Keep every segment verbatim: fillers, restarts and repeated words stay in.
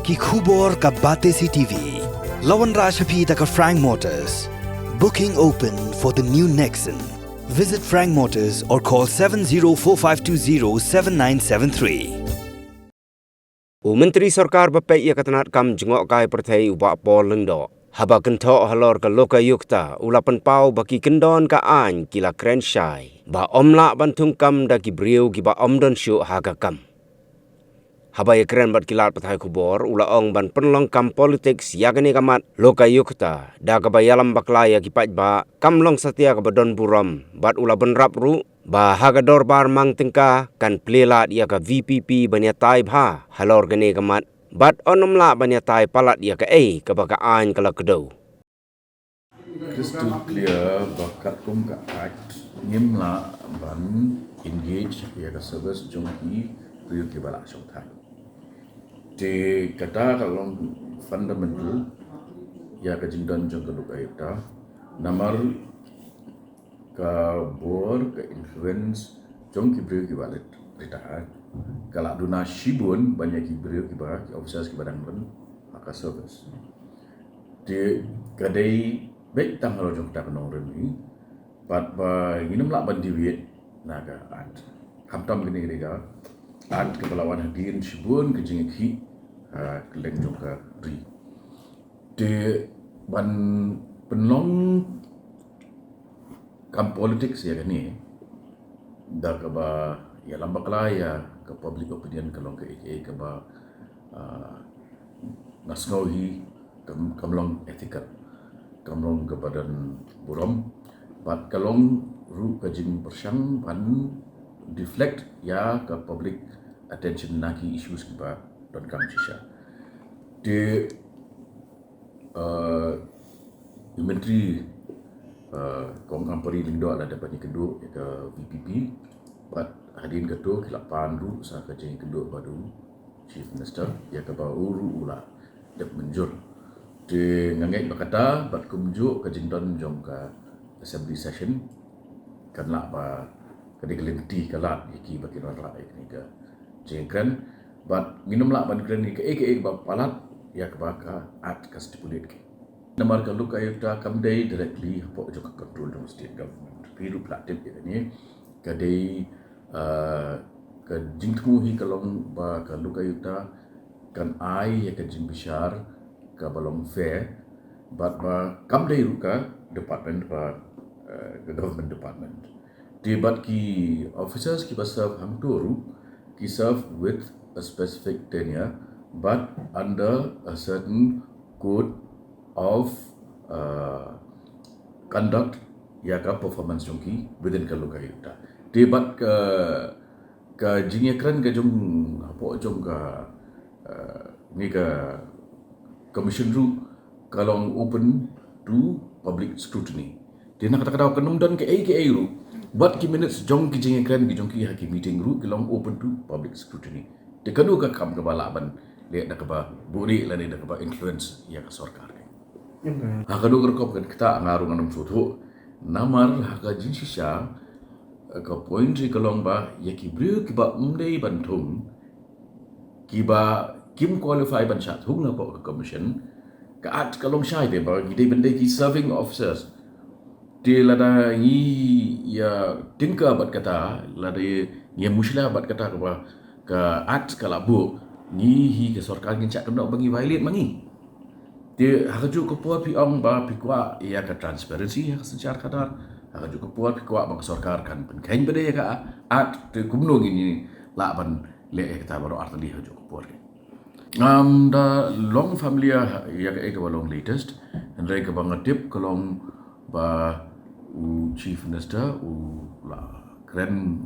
Ki khubor ka Batesi T V. La wanrah sha phi da ka Frank Motors. Booking open for the new Nexon. Visit Frank Motors or call seven zero four five two zero seven nine seven three. U Myntri Sorkar ba peit ïa ka tnad kam jngohkai pyrthei u Bah Paul Lyngdoh, haba kynthoh halor ka Lokayukta, u la pynpaw ba ki kyndon ka aiñ ki la kren shai ba ym lah ban thung kam da ki briew kiba ym don shuh ha ka kam. Haba ïakren bad ki lad pathai khubor, u la ong ban pynlong kam politics ïa kane ka mat Lokayukta da kaba ïalam bakla ïa ki paidbah kam long satia kaba don burom, bad u la bynrap ruh ba ha ka dorbar mang tyngka kan plie lad ïa ka V P P ban ïatai bha halor kane ka mat, bad yn ym lah ban ïatai palat ïa kaei kaba ka aiñ ka la kdew. Crystal clear ba katkum ka Act ngim lah ban engage ïa ka service jong ki briew kiba la shongthait. Te kata ka long fundamental ïa ka jingdon jong ka Lokayukta. Namar ka bor, ka influence jong ki briew kiba rit-, retire ka la duna shibun ban ïa ki briew kiba, ki officers kiba dang don ha ka service. Te ka dei beit tang halor jong kata ka nongrim hi, pat ba ngin ym lah ban deviate na ka Act. Khamtam kane ka dei ka Act kaba la wan hadien shibun ka jingïakhih ha kylleng jong ka ri. Te ban pynlong kam politics ïa kane da kaba ïalam bakla ïa ka public opinion ka long kaei kaei kaba, ah, nga sngew hi kam, kam long ethical, kam long kaba don burom, bad ka long ruh ka jingpyrshang ban deflect ïa ka public attention na ki issues kiba donkam shisha. Te, uh, i Myntri, uh, Kong Ampareen Lyngdoh la dep ban ïakynduh ïa ka V P P, bad hadien kato ki la pan ruh sa ka jingïakynduh bad u Chief Minister ïa kaba u ruh u la dep mynjur. Te nga ngeit ba kata bad kumjuh ka jingdon jong ka assembly session kan lah ba ka dei ka lynti ka lad ïa ki ba kin wanrah ïa kane ka jingkren. Bad ngin ym lah ban kren ïa kaei kaei ba palat ïa kaba ka Act ka stipulate ki. Namar ka Lokayukta kam dei directly hapoh jong ka control jong state government. Phi ruh phi la tip ïa kane, ka dei, uh, ka jingthmu hi ka long ba ka Lokayukta kan ai ïa ka jingbishar kaba long fair, bad ba kam dei ruh ka department ba, uh, ka government department. Te bad ki officers kiba serve hangto ruh ki serve with a specific tenure, but under a certain code of, uh, conduct ïa ka performance jong ki within ka Lokayukta. Te bad ka, ka jingïakren ka jong hapoh jong ka, uh, ni ka commission ruh ka long open to public scrutiny. Te na kata ka daw kan ym don kaei kaei ruh, bad ki minutes jong ki jingïakren ki jong ki ha ki meeting ruh ki long open to public scrutiny. Te kano ka kam kaba lah ban leh da kaba buhrieh lane da kaba influence ïa ka sorkar? Ha kano ka rukom kan kata nga ruh ngan ym sngewthuh. Namar ha ka jingshisha ka point hi ka long ba ïa ki briew kiba ym dei ban thung, kiba kim qualify ban shah thung hapoh ka commission, ka Act ka long shai te ba ki dei ban dei ki serving officers. Te lada ngi ïa tyngka bad kata, lada ngi ïa mushlia bad kata kaba ka Act ka la buh, ngi hi ka sorkar ngin shah kynnoh ba ngi violate ma ngi. Te ha kajuh ka por phi ong ba phi kwah ïa ka transparency ha ka synshar khadar, ha kajuh ka por phi kwah ba ka sorkar kan pynkheiñ ba dei ïa ka Act, te kumno ngin ïa lah ban leh ïa kata baroh artylli ha kajuh ka por. Ngam da long familiar ïa kaei kaba long latest, hynrei kaba nga tip ka long ba u Chief Minister u la kren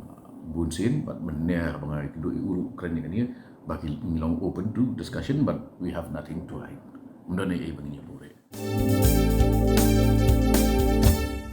bun sien, bad mynne haba nga ïakynduh ïa u ruh u kren ïa kane, ba ki long open to discussion, but we have nothing to hide. Ym don ei ei ba ngin ïa buhrieh.